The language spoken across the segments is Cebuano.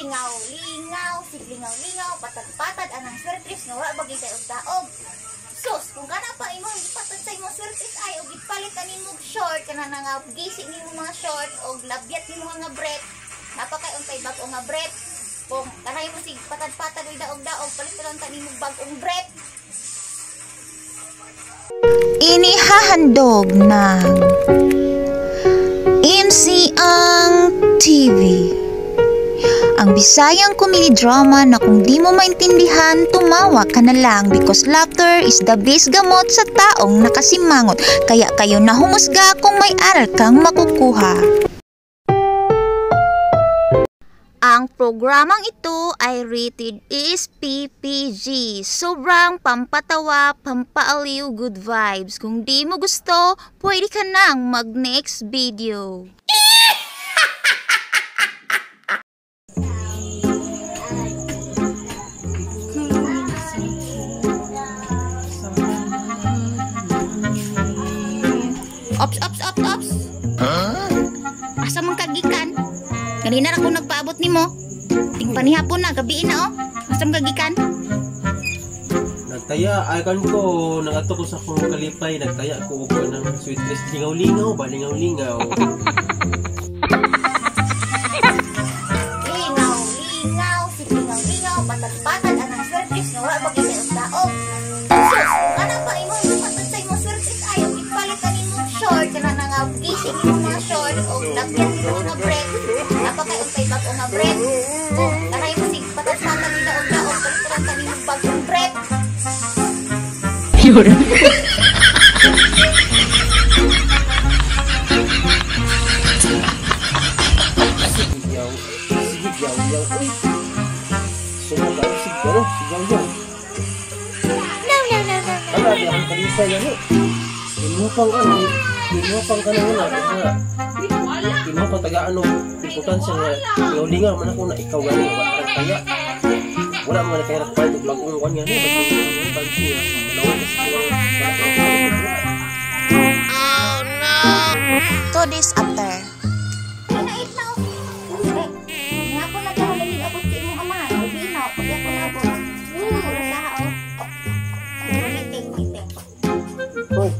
Lingaw, lingaw, siglingaw, lingaw, patad-patad anang swertres nga wa bagay kay og daog. Sus, kung kana pa imong gipatad sa imong swertres ay og gipalit ani mo short kana na nga gisi nimo mga short og labyat nimo nga brief. Napakay untay bag-o nga brief. Kung kanay mo sig patad-patad og daog-daog, palit lang ta nimo bag-ong brief. Inihahandog ng MC Ang TV. Ang Bisayang comedy drama na kung di mo maintindihan, tumawa ka na lang because laughter is the best gamot sa taong nakasimangot. Kaya kayo na humusga kung may aral kang makukuha. Ang programang ito ay rated SPPG. Sobrang pampatawa, pampaaliw, good vibes. Kung di mo gusto, pwede ka nang mag-next video. Ops, ops, ops, ops. Huh? Asa man kagikan? Ganina ra ko nagpaabot nimo. Tingpanihapon na, gabi na oh. Asa man kagikan? Nagtaya, ay kan ko, nangadto ko sa akong kalipay, nagtaya ko og ng sweetless lingaw-lingaw ba, lingaw-lingaw. Lingaw, lingaw, siglingaw-lingaw, patad-patad anang swertres nga wa bagay kay og daog. Sus, kung kana pa imong gipatad sa imong swertres ay og gipalit ani mo short kana na nga gisi nimo mga short og labyat nimo nga brief. Napakay untay bag-o nga brief. Kung kanay mo sig patad-patad ni daog-daog, palit lang ta nimo bag-ong brief. Sige, yaw. Sige, yaw, yaw. Uy. Sunod ako, sige, ano? Sige, yaw, yaw. No, no, no, no, no. Ano, di akong kalipay, ano? Tinupang, ano? Tinupang ka na una. Tinupang taga, ano? Importansya nga, lingaw-lingaw man ako na ikaw gani. Wala kang kaya. Wala man kaya nakapalit og bagong kwan nga, ano? Bagong bagong malawag kasi kuwang wala kang kapalit. 2 days after. Inait na oh. Eh, nga po nagkahalalig abot sa imong amahan. Gabi na, pag ako nabot. Wala sa oh. Meeting, meeting. Hoy,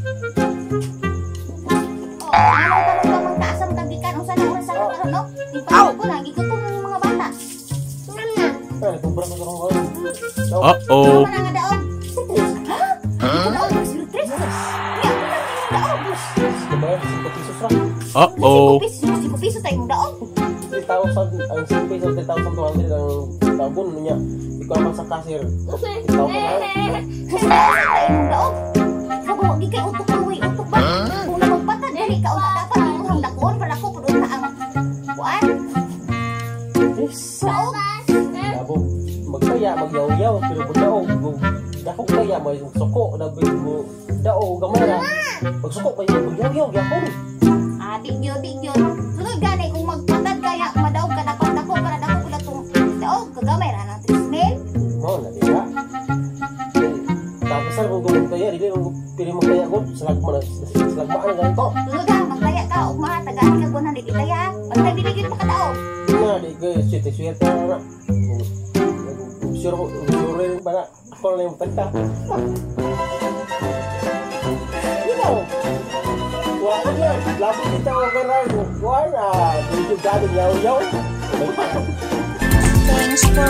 Oh, ano ka mang taas ang kagikan? Unsa na oras sa karon no? Tingpanihapon na, gigutom na yung mga bata. ay, kumpra ko sa akong kaon. Uh-oh. Ano man nga daog? Ha? Daog mas tres. Kaya ako lang yung daog. Diba? 5 pesos ra. Uh-oh. 5 piso tayo mong daog. 3,000, ang 5 pesos, 3,200 ang tagon niya. Ikaw naman sa cashier. 3,000 na. Tayo mong daog. Kabo gi kay utok ka way utok ba? Kung na magpatad dali ka unta dapat imong dakon para ko pud unta ang kuan. Yes. Daog. Labo, magtaya, magyaw-yaw, pero budaog, dako kaya, may suko, dabi mo, daog, gamay ra. Magsuko kayo, magyaw-yaw, yapon. Ah, di gyud, di gyud. Sunod gani kung magpatad kaya madaog ka dapat dako para dako pud atong daog kagamay ra nang 3,000. Mao na, di ba? Eh, tapos saan kung gumagtaya, dili kung pili magtaya ko, salagmaan na ganito. Sunod ha, magtaya ka og mga tagaan ka 100 itaya. Bantay dili gyud makadaog. Nga, di ko, shit, swerte na na. Sure ko, sure rin ba na, ako na yung tagta. You know, wala na, lapit kita ang karan, wala, medyo galing yaw-yaw. Thanks for